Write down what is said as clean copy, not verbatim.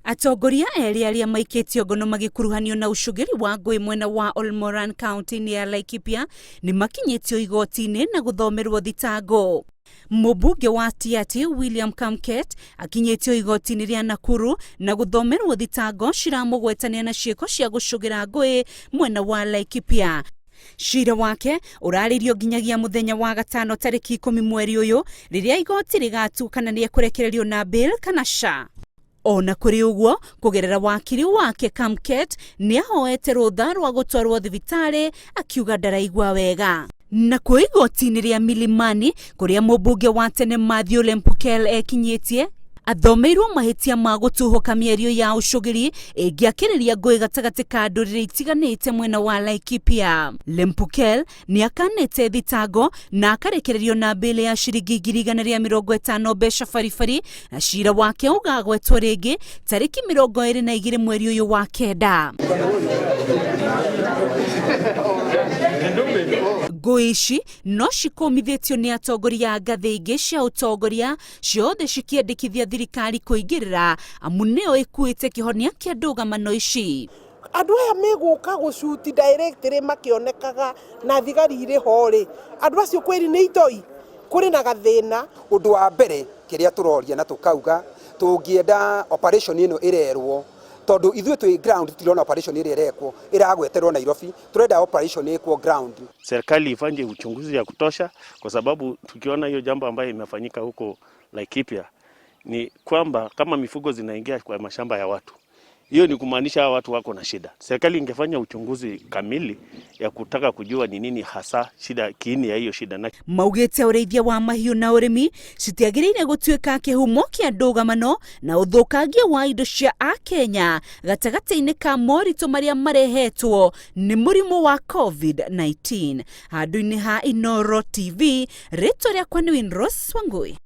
Atongoria erĩ arĩa maikĩtio ngono magĩkuruhanio na ũcũgĩri wa ngũĩ mwena wa Olmoran kaunti-inĩ ya Laikipia nĩ makinyĩtio igoti-inĩ na gũthomerwo thitango. Mũmbunge wa Tiaty William Kamket akinyĩtio igoti-inĩ rĩa Nakuru na gũthomerwo thitango ciramũgwetania na ciĩko cia gũcũgĩra ngũĩ mwena wa Laikipia. Cira wake ũrarĩrio nginyagia mũthenya wa gatano tarĩki 10 mweri ũyũ rĩrĩa igoti rĩgatua kana nĩekũrekererio na bail kana ca. O na kũrĩ ũguo, kũgerera wakiri wake Kamket nĩahoete rũtha rwa gũtwarwo thibitarĩ akiuga ndaraigua wega. Nakuo igoti-inĩ rĩa Milimani kũrĩa mũmbunge wa tene Mathew Lempukel ekinyĩtie athomeirwo mahĩtia ma gũtuhũka mĩario ya ũcũgĩri ĩngĩakĩrĩria ngũĩ gatagatĩ ka ndũrĩrĩ itiganĩte mwena wa Laikipia. Lempukel nĩ akanĩte thitango na akarekererio na mbĩlĩ ya ciringi 150,000 mbeca baribari na cira wake ũgagwetwo rĩngĩ tarĩki 22 mweri ũyũ wa kenda. Ngũĩ ici no cikũmithĩtio nĩ atongoria a ngathĩ ingĩ cia ũtongoria ciothe cikĩendekithia thirikari kũingĩrĩra amu nĩyo ĩkuĩte kĩhonia kĩa ndũgamano ici. Andũ aya megũka gũcuti directly makĩonekaga na thigari irĩ ho rĩ, andũ acio kweri nĩ itoi, kũrĩ na gathĩna. Ũndũ wa mbere kĩrĩa tũroria na tũkauga tũngĩenda operation ĩno ĩrerwo tondũ ithuĩ twĩ ground tũtirona operation ĩrĩa ĩrekwo ĩragweterwo Nairobi, tũrenda operation ĩkwo ground. Serikali ifanye uchunguzi ya kutosha, kwa sababu tukiona hiyo jambo ambayo imefanyika huko Laikipia ni kwamba kama mifugo zinaingia kwa mashamba ya watu, hiyo ni kumaanisha hawa watu wako na shida. Serikali ingefanya uchunguzi kamili ya kutaka kujua ni nini hasa shida, kiini ya hiyo shida na Maugĩte ũrĩithia wa mahiũ na ũrĩmi citiagĩrĩire gũtuĩka kĩhumo kĩa ndũgamano na ũthũkangia wa indo cia Akenya gatagatĩ-inĩ ka moritũ marĩa marehetwo nĩ mũrimũ wa COVID-19. Handũ-inĩ ha Inooro TV, rĩtwa rĩakwa nĩ Winrose Wangui.